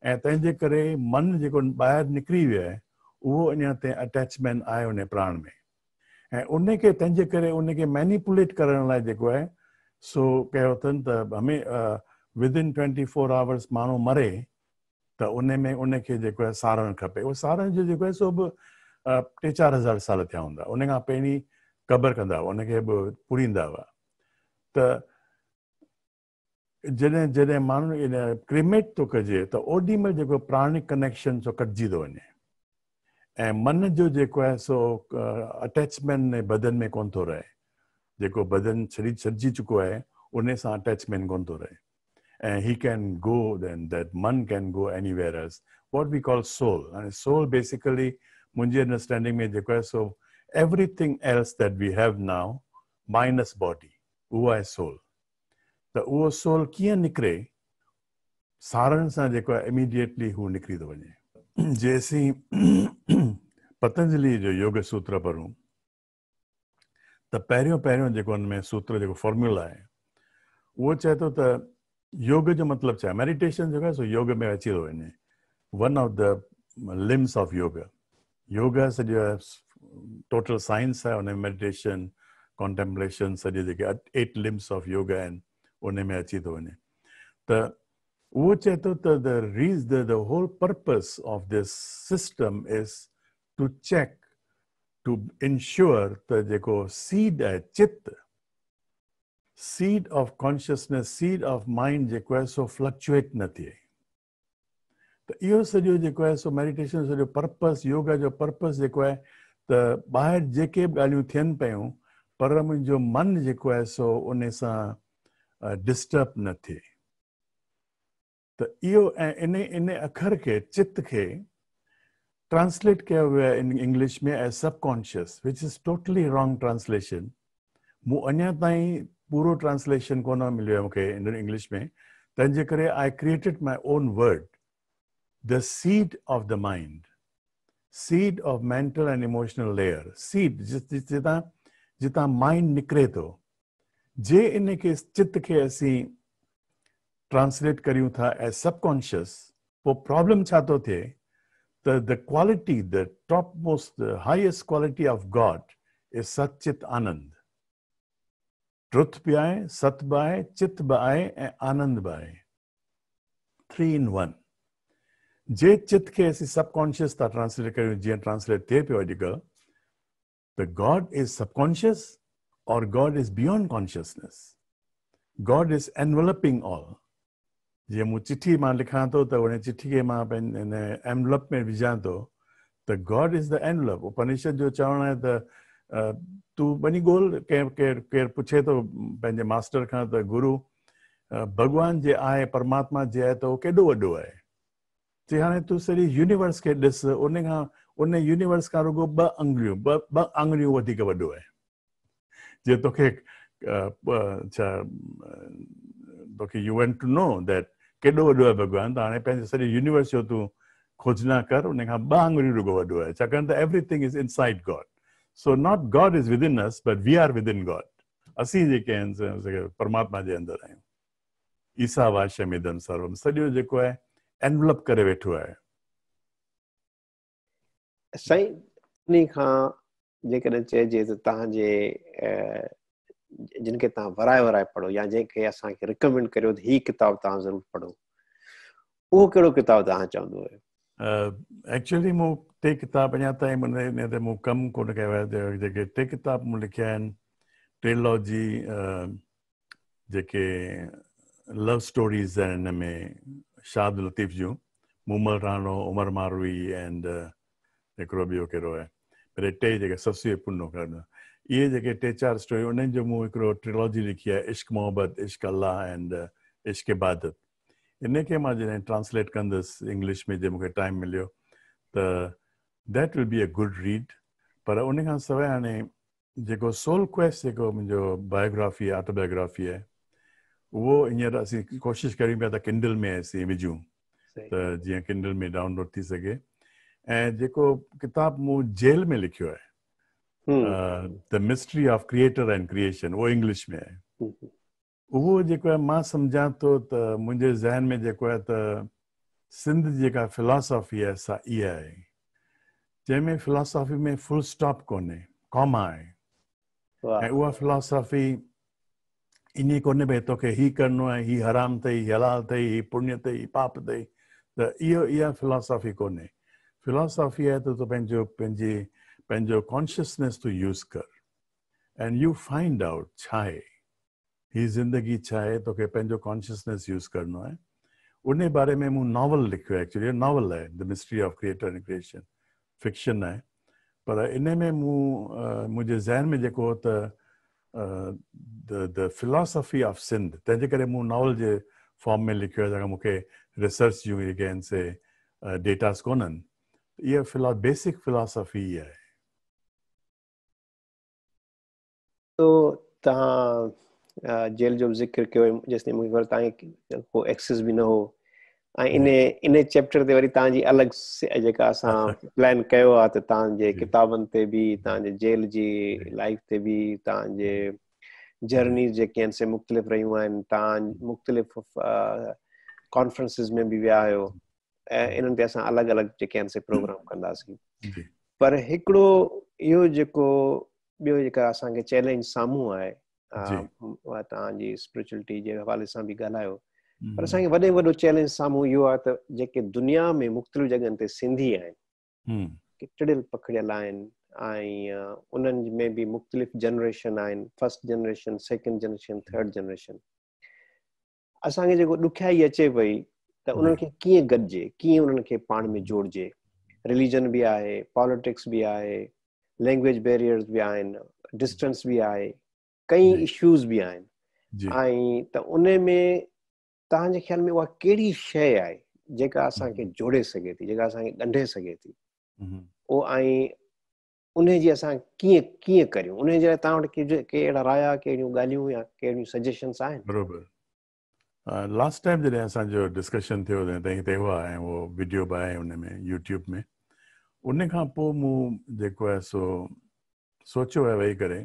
۽ تنهن جي ڪري من جيڪو ٻاهر نڪري ويو آهي اهو اڃا تائين اٽيچمينٽ آهي ان پراڻ ۾ ۽ ان کي تنهن جي ڪري ان کي مينيپوليٽ ڪرڻ لاء جيڪو آهي سو ڪيو اٿن ته همي ودن 24 آورس ماڻهو مري ته ان ۾ ان کي جيڪو آهي ساڙڻ کپي. اهو ساڙڻ جو جيڪو آهي سو به ٽي چار هزار سال ٿيا هوندا. ان کان پهرين قبر ڪندا هئا، ان کي به پوريندا هئا. ته جڏهن جڏهن ماڻهو ان ڪريميٽ ٿو ڪجي ته اوڏي مهل جيڪو پراڻڪ ڪنيڪشن سو ڪٽجي ٿو وڃي ۽ من جو جيڪو آهي سو اٽيچمينٽ بدن ۾ ڪونه ٿو رهي. جيڪو بدن ڇڏي ڇڏجي چڪو آهي ان سان اٽيچمينٽ ڪونه ٿو رهي ۽ he can go then that من can go anywhere else what we call soul. هاڻي سول بيسيڪلي منهنجي انڊرسٽينڊنگ ۾ جيڪو آهي سو everything else that we have now minus body, اهو آهي سول. ته اهو سول ڪيئن نڪري؟ ساڙڻ سان جيڪو آهي اميڊيٽلي هو نڪري ٿو وڃي. جي اسين پتنجلي جو يوگ سوتر پڙهون ته پهريون پهريون جيڪو ان ۾ سوتر جيڪو فارمولا آهي اهو چئي ٿو ته يوگ جو مطلب ڇا آهي؟ ميڊيٽيشن جيڪو آهي سو يوگ ۾ اچي ٿو وڃي، one of the limbs of yoga. Yoga سڄو ٽوٽل سائنس آهي، ان ۾ ميڊيٽيشن، ڪانٽيمپليشن سڄي جيڪي 8 لمبس آف يوگا آهن ان ۾ اچي ٿو وڃي. ته اهو چئي ٿو ته the raise the whole purpose of this system is to check, to ensure ته جيڪو سيڊ آهي چت، seed of consciousness, seed of mind جيڪو آهي سو فلڪچوئيٽ نه ٿئي. ته اهو سڄو جيڪو آهي سو ميڊيٽيشن سڄو پرپس، يوگا جو پرپس جيڪو آهي ته ٻاهر جيڪي به ڳالهيون ٿين پيون پر منهنجو من جيڪو آهي سو ان سان ڊسٽرب نه ٿئي. ته اهو ۽ ان ان اکر کي چت کي ٽرانسليٽ ڪيو ويو آهي in English ۾ as subconscious which is totally wrong translation. مون اڃا تائين پورو ٽرانسليشن ڪونه مليو آهي مون کي انگلش ۾، تنهن جي ڪري I created my own word, the seed of the mind, seed of mental and emotional layer, seed جتان جتان مائنڊ نڪري ٿو. جي ان کي چت کي اسين ٽرانسليٽ ڪريون ٿا ايز سب ڪانشس، پوء پرابلم ڇا ٿو ٿئي ته the quality, the top most, the highest quality of God is Sat Chit Anand. Truth به آهي، ست به آهي، چت به آهي ۽ آنند به آهي. 3 ان 1. جي چت کي اسين سب ڪانشس ٿا ٽرانسليٽ ڪريون جيئن ٽرانسليٽ ٿئي پيو اڄڪلهه، ته God is subconscious or God is beyond consciousness. God is enveloping all. جيئن مون چٺي مان لکان ٿو ته ان چٺي کي مان پنهنجي ان اينولپ ۾ وجهان ٿو ته God is the envelope. Upanishad جو چوڻ آهي ته تون وڃي ڳول، ڪنهن ڪير ڪير پڇي ٿو پنهنجي ماسٽر کان ته گرو ڀڳوان جي آهي، پرماتما جي آهي ته اهو ڪيڏو وڏو آهي؟ چي هاڻي تون سڄي يونيورس کي ڏس، ان کان ان يونيورس کان رڳو ٻه انگليون، ٻه ٻه آڱريون وڌيڪ وڏو آهي. جي توکي ڇا توکي you want to know that ڪيڏو وڏو آهي ڀڳوان، ته هاڻي پنهنجي سڄي يونيورس جو تون کوجنا ڪر، ان کان ٻه آڱريون رڳو وڏو آهي، ڇاڪاڻ ته everything is inside God. So not God is within us but we are within God. اسين جيڪي آهن سي پرماتما جي اندر آهيون. عيسا واشيم ادم سروم سڄو جيڪو آهي انولپ ڪري ويٺو آهي. سائين انهي کان جيڪڏهن چئجي ته توهان جي جن کي توهان ورائي ورائي پڙهو يا جنهن کي اسان کي ريڪمينڊ ڪريو ته هي ڪتاب توهان ضرور پڙهو، اهو ڪهڙو ڪتاب توهان چوندو آهيو؟ ايڪچوئلي مون ٽي ڪتاب اڃا تائين ان تي مون ڪم ڪونه ڪيو آهي، جيڪي ٽي ڪتاب مون لکيا آهن، ٽريلاجي جيڪي لو اسٽوريز آهن ان ۾ شاهه عبداللطيف جون، مومل راڻو، عمر ماروي اينڊ هڪڙو ٻيو ڪهڙو آهي، پر ٽي جيڪي سسئي پنهون کان اهي جيڪي ٽي چار اسٽوريون انهن جو مون هڪڙو ٽريلاجي لکي آهي عشق محبت، عشق الله اينڊ عشق عبادت. ان کي مان جڏهن ٽرانسليٽ ڪندس انگلش ۾ جي مونکي ٽائيم مليو ته that will be a good read. پر ان کان سواء هاڻي جيڪو سول ڪويسٽ جيڪو منهنجو بايوگرافي آٽو بايوگرافي آهي اهو هينئر اسين ڪوشش ڪريون پيا ته ڪنڊل ۾ اسين وجهون ته جيئن ڪنڊل ۾ ڊائونلوڊ ٿي سگهي ۽ جيڪو ڪتاب مون جيل ۾ لکيو آهي the mystery of creator and creation اهو انگلش ۾ آهي. اهو جيڪو آهي مان سمجهان ٿو ته منهنجي ذهن ۾ جيڪو آهي ته سنڌ جي جيڪا فلاسافي آهي سا اها آهي جنهن ۾ فلاسافي ۾ فل اسٽاپ ڪونهي ڪاما آهي ۽ اها فلاسافي ائين ڪونهي ڀئي توکي هي ڪرڻو آهي هي حرام اٿئي هي حلال اٿئي هي پڃ اٿئي هي پاپ اٿئي ته اهو اها فلاسافي ڪونهي فلاسافي آهي ته تون پنهنجو پنهنجي پنهنجو ڪانشسنيس تون يوز ڪر اينڊ you find out ڇا آهي هي زندگي ڇا آهي توکي پنهنجو ڪانشسنيس يوز ڪرڻو آهي ان باري ۾ مون ناول لکيو آهي ايڪچولي ناول آهي the mystery of creator and creation fiction آهي پر ان ۾ مون منهنجي ذهن ۾ جيڪو هو ته the philosophy of Sindh تنهن جي ڪري مون ناول جي فارم ۾ لکيو آهي ڇاڪاڻ مون کي ريسرچ جون جيڪي آهن سي ڊيٽاز ڪونهن اها فلا بيسڪ فلاسافي ئي آهي. تو توهان جيل جو به ذڪر ڪيو جيستائين مونکي خبر توهان کي ڪو ايڪسس به نه هو ۽ ان ان چيپٽر تي وري توهان جي الڳ جيڪا اسان پلان ڪيو آهي ته توهان جي ڪتابن تي به توهان جي جيل جي لائف تي به توهان جي جرنيز جيڪي آهن سي مختلف رهيون آهن توهان مختلف ڪانفرنسز ۾ به ويا آهيو ۽ انهن تي اسان الڳ الڳ جيڪي آهن سي پروگرام ڪنداسين پر هڪڙو اهو جيڪو ٻيو جيڪا اسان کي چئلينج سامهون آهي اها توهان جي اسپرچوئلٽي جي حوالي سان به ڳالهايو پر اسان کي وڏي ۾ وڏو چئلينج سامهون اهو آهي ته جيڪي دنيا ۾ مختلف جڳهن تي سنڌي آهن ڪي ٽڙيل پکڙيل آهن ۽ انهن ۾ به مختلف جنريشن آهن first generation second generation third generation اسان کي جيڪو ڏکيائي اچي پئي ته انهن کي ڪيئن گڏجي ڪيئن انهن کي پاڻ ۾ جوڙجي رليجن به آهي پاليٽڪس به آهي لينگويج بيريئرز به آهن ڊسٽنس به آهي ڪئي اشوز به آهن ۽ ته ان ۾ توهان جي خيال ۾ اها ڪهڙي شيء آهي جيڪا اسان کي جوڙي سگهي ٿي جيڪا اسان کي ڳنڍي سگهي ٿي او ۽ انهي جي اسان ڪيئن ڪيئن ڪريون انهي جي لاء توهان وٽ ڪي ڪي اهڙا رايا ڪي اهڙيون ڳالهيون يا ڪي اهڙيون سجيشنس آهن؟ بروبر لاسٽ ٽائيم جڏهن اسان جو ڊسڪشن ٿيو تڏهن توهين هتي هئا ۽ اهو وڊيو به آهي ان ۾ يوٽيوب ۾ ان کان پوء مون جيڪو آهي سو سوچيو آهي ويهي ڪري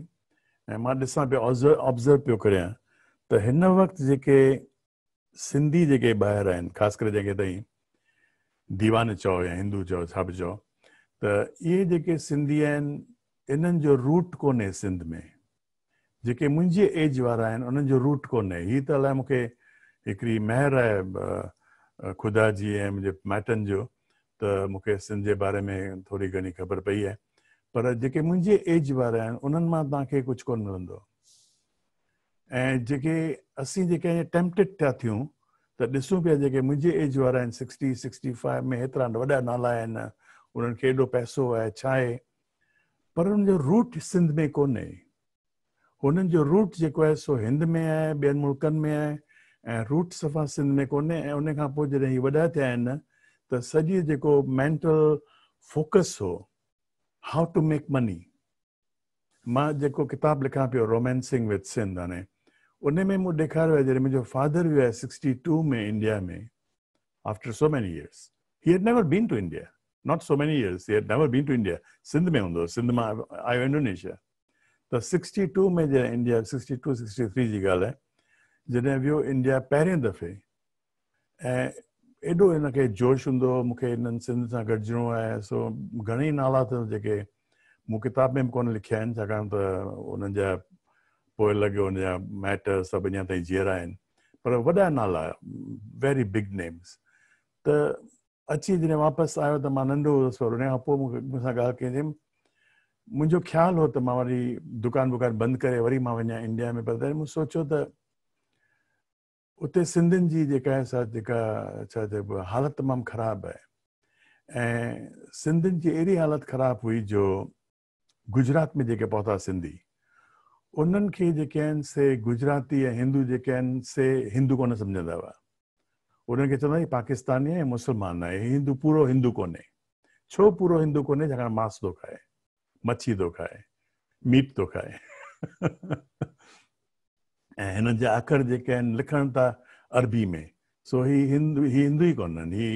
۽ مان ڏسان پيو آبزرو پيو ڪريان ته هن وقت جيڪي سنڌي جيڪي ٻاهر آهن خاص ڪري جنهن کي توهين ديوان چئو يا هندو چئو ڇا به چئو ته اهي جيڪي سنڌي آهن انهن جو روٽ ڪونهي سنڌ ۾ جيڪي منهنجي ايج وارا آهن انهن جو روٽ ڪونهي هي ته الائي مونکي هڪڙي مهر آهي خدا جي ۽ منهنجي مائٽن جو ته مونکي سنڌ جي باري ۾ ٿوري گهڻي خبر پئي آهي پر جيڪي منهنجي ايج وارا آهن انهن مان توهان کي ڪجهه ڪونه ملندو ۽ جيڪي اسين جيڪي ائين ٽيمپٽيڊ ٿيا ٿيون ته ڏسون پيا جيڪي منهنجي ايج وارا آهن سڪسٽي سڪسٽي فائيو ۾ هيترا وڏا نالا آهن انهن کي ايڏو پئسو آهي ڇا آهي پر انهن جو روٽ سنڌ ۾ ڪونهي هنن جو روٽ جيڪو آهي سو هند ۾ آهي ٻين ملڪن ۾ آهي ۽ روٽ صفا سنڌ ۾ ڪونهي ۽ ان کان پوء جڏهن هي وڏا ٿيا آهن ته سڄي جيڪو مينٽل فوڪس هو how to make money مان جيڪو ڪتاب لکان پيو رومانسنگ وٿ سنڌ هاڻي ان ۾ مون ڏيکاريو آهي جڏهن منهنجو فادر ويو آهي sixty two ۾ India ۾ after so many years he had never been to India not so many years he had never been to India Sindh ۾ هوندو هو سنڌ مان آيو انڊونيشيا ته سڪسٽي ٽو ۾ جڏهن India sixty two sixty three جي ڳالهه آهي جڏهن ويو انڊيا پهرين دفعي ۽ ايڏو هن کي جوش هوندو هو مون کي هنن سنڌ سان گڏجڻو آهي سو گهڻيئي نالا اٿس جيڪي مون ڪتاب ۾ به ڪونه لکيا آهن ڇاڪاڻ ته انهن جا پوئلڳ ان جا مائٽ سڀ اڃا تائين جيئرا آهن پر وڏا نالا ويري بگ نيمز ته اچي جڏهن واپس آيو ته مان ننڍو هوس پر ان کان پوء مون سان ڳالهه ڪئي چيائين منهنجو خيال هو ته مان وري دڪان وڪان بند ڪري وري مان وڃان انڊيا ۾ پر تڏهن مون سوچيو ته اتي سنڌين جي جيڪا آهي سا جيڪا ڇا چئبو آهي حالت تمام خراب آهي ۽ سنڌين جي اهڙي حالت خراب هئي جو گجرات ۾ جيڪي پهتا سنڌي انهن کي جيڪي آهن سي گجراتي ۽ هندو جيڪي آهن سي هندو ڪونه سمجهندا هئا. انهن کي چوندا هي پاڪستاني آهي مسلمان آهي هي هندو پورو هندو ڪونهي. ڇو پورو هندو ڪونهي ڇاڪاڻ ماس ٿو کائي، مڇي ٿو کائي، ميٽ ٿو کائي ۽ هنن جا اکر جيڪي آهن لکن ٿا عربي ۾ سو هي هندو هي هندو ئي ڪونهن هي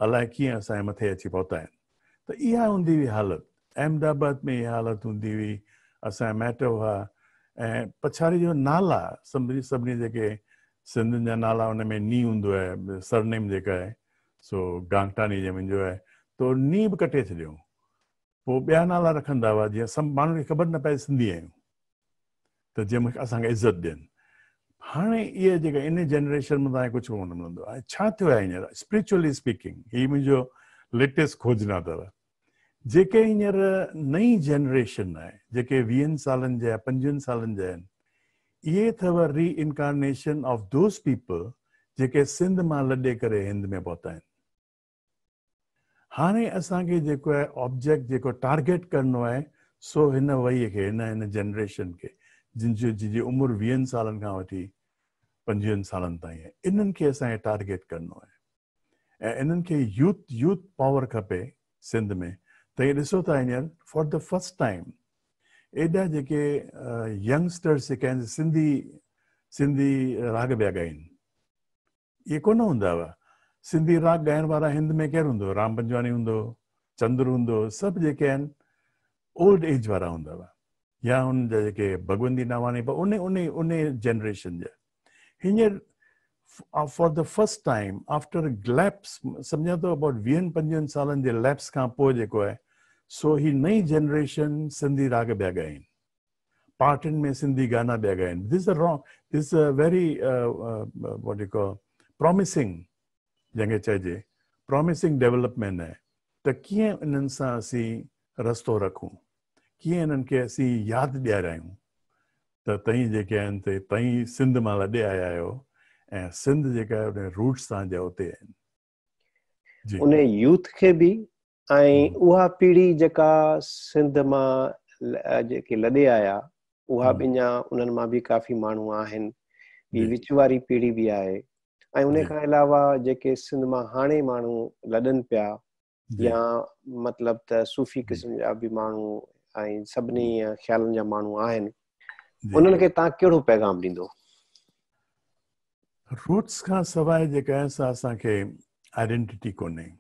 الائي ڪيئن اسان جي مٿي اچي پهتا آهن. ته اها هوندي هئي حالت. احمد آباد ۾ اها حالت هوندي هئي. اسان جا مائٽ هئا ۽ پڇاڙي جو نالا سڀني سڀني جيڪي سنڌين جا نالا ان ۾ ني هوندو آهي سرنيم جيڪا آهي سو گانگٽاڻي جيئن منهنجو آهي ته ني به ڪٽي ڇڏيو. پوء ٻيا نالا رکندا هئا جيئن سڀ ماڻهن کي خبر نه پئي سنڌي آهيون ته جيئن اسان کي عزت ڏين. هاڻي اهي جيڪا ان جنريشن ۾ توهان کي ڪجهه ڪونه ملندو آهي. ڇا ٿيو آهي هينئر اسپرچوئلي اسپيڪنگ هي منهنجو ليٽيسٽ کوجنا اٿو. جيڪي هينئر نئين جنريشن آهي جيڪي ويهن سالن جا پنجويهن سالن جا آهن اهي اٿو ري انڪارنيشن آف those people جيڪي سنڌ مان لڏي ڪري هند ۾ پهتا آهن. هاڻي اسان کي جيڪو آهي آبجيڪٽ جيڪو ٽارگيٽ ڪرڻو آهي سو هن وهيء کي هن هن جنريشن کي جن جو جن جي عمر ويهن سالن کان وٺي پنجويهن سالن تائين آهي انهن کي اسان کي ٽارگيٽ ڪرڻو آهي ۽ انهن کي يوٿ يوٿ پاور کپي سنڌ ۾ ته هي ڏسو ٿا هينئر فار the first time ايڏا جيڪي ينگسٽرس جيڪي آهن سنڌي سنڌي راڳ پيا ڳائين اهي ڪونه هوندا هئا. سنڌي راڳ ڳائڻ وارا هند ۾ ڪير هوندو هو؟ رام پنجواڻي هوندو هو، چندر هوندو هو، سڀ جيڪي آهن اولڊ ايج وارا هوندا هئا يا هن جا جيڪي ڀڳونتي ناواڻي پر ان ان ان جنريشن جا. هينئر for the first time after lapse سمجهان ٿو ابائوٽ ويهن پنجويهن سالن جي ليپس کان پوء جيڪو آهي سو هي نئين جنريشن سنڌي راڳ پيا ڳائين. پارٽين ۾ سنڌي گانا پيا ڳائين this a wrong this a very what you call promising جنهن کي چئجي پراميسنگ ڊيولپمينٽ آهي ته ڪيئن انهن سان اسين رستو رکون ڪيئن انهن کي اسين ياد ڏيارايون ته تئين جيڪي آهن ته تئين سنڌ مان لڏي آيا آهيو ۽ سنڌ جيڪا آهي ان روٽس توهان جا اتي آهن. ان يوٿ کي به ۽ اها پيڙهي جيڪا سنڌ مان جيڪي لڏي آيا اها به اڃا انهن مان به ڪافي ماڻهو آهن ٻي وچ واري پيڙهي به آهي ۽ ان کان علاوه جيڪي سنڌ مان هاڻي ماڻهو لڏن پيا يا مطلب ته صوفي قسم جا به ماڻهو ۽ سڀني خيالن جا ماڻهو آهن انهن کي توهان ڪهڙو پيغام ڏيندو؟ روٽس کان سواء جيڪا آهي سا اسان کي آئيڊينٽيٽي ڪونهي.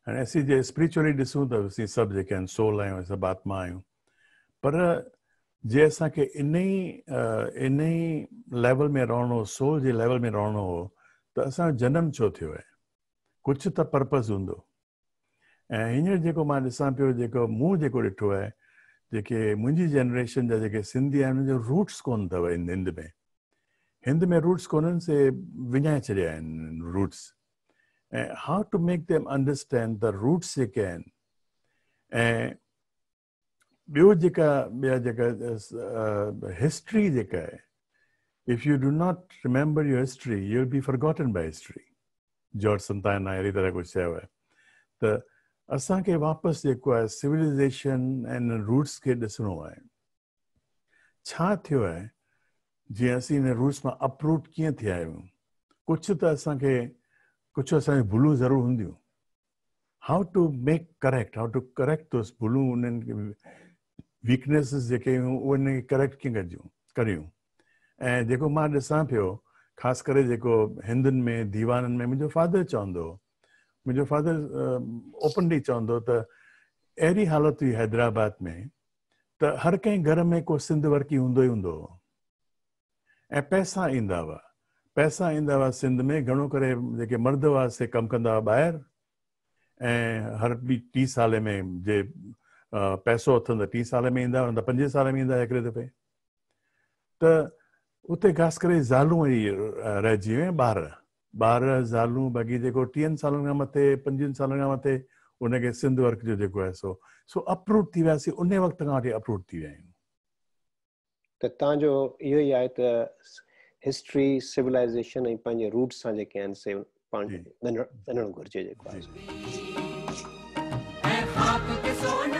هاڻي اسين جي اسپريچوئلي ڏسون ته اسين سڀ جيڪي آهن سول آهيون سڀ آتما آهيون پر جي اسان کي انهي انهي ليول ۾ رهڻو سول جي ليول ۾ رهڻو هو ته اسان جو جنم ڇو ٿيو آهي؟ ڪجهه ته پرپز هوندو. ۽ هينئر جيڪو مان ڏسان پيو جيڪو مون جيڪو ڏٺو آهي جيڪي منهنجي جنريشن جا جيڪي سنڌي آهن انهن جو روٽس ڪونه اٿو هند ۾ هند ۾ روٽس ڪونهن سي وڃائي ڇڏيا آهن roots ۽ how to make them understand the roots جيڪي آهن ۽ ٻيو جيڪا ٻيا جيڪا هسٽري جيڪا آهي if you do not remember your history you will be forgotten by history George Santayana اهڙي طرح ڪجهه چيو آهي ته اسان کي واپس جيڪو آهي سولائيزيشن ۽ روٽس کي ڏسڻو آهي ڇا ٿيو آهي جيئن اسين ان روٽس مان اپروٽ ڪيئن ٿيا آهيون ڪجهه ته اسان کي ڪجهه اسان جون ڀلون ضرور هونديون how to make correct how to correct those ڀلون انهن کي ويڪنيسز جيڪي هيون اهي انهن کي ڪريڪٽ ڪيئن ڪجون ڪريون ۽ جيڪو مان ڏسان پيو خاص ڪري جيڪو هندن ۾ ديوانن ۾ منهنجو فادر چوندو هو منهنجو فادر اوپنلي چوندو ته اهڙي حالت هئي حيدرآباد ۾ ته هر ڪنهن گهر ۾ ڪو سنڌ ورڪي هوندو ئي هوندو هو ۽ پئسا ايندا هئا. پئسا ايندا هئا سنڌ ۾ گهڻو ڪري جيڪي مرد هئا سي ڪم ڪندا هئا ٻاهر ۽ هر ٻي ٽي سالي ۾ جي پئسو اٿن ته ٽي سالي ۾ ايندا هئا نه ته پنجين سالي ۾ ايندا هئا هڪڙي دفعي ته اتي خاص ڪري زالون ئي رهجي ويون ٻار ٻار زالون باقي جيڪو ٽيهن سالن کان مٿي پنجويهن سالن کان مٿي ان کي سنڌ ورڪ جو جيڪو آهي سو سو اپروٽ ٿي وياسين ان وقت کان وٺي اپروٽ ٿي ويا آهيون. ته توهان جو اهو ئي آهي ته هسٽري، سولائيزيشن ۽ پنهنجي روٽس سان جيڪي آهن سي پاڻ ڳنڍڻ گهرجي جيڪو آهي. ۽ خاڪ کي سون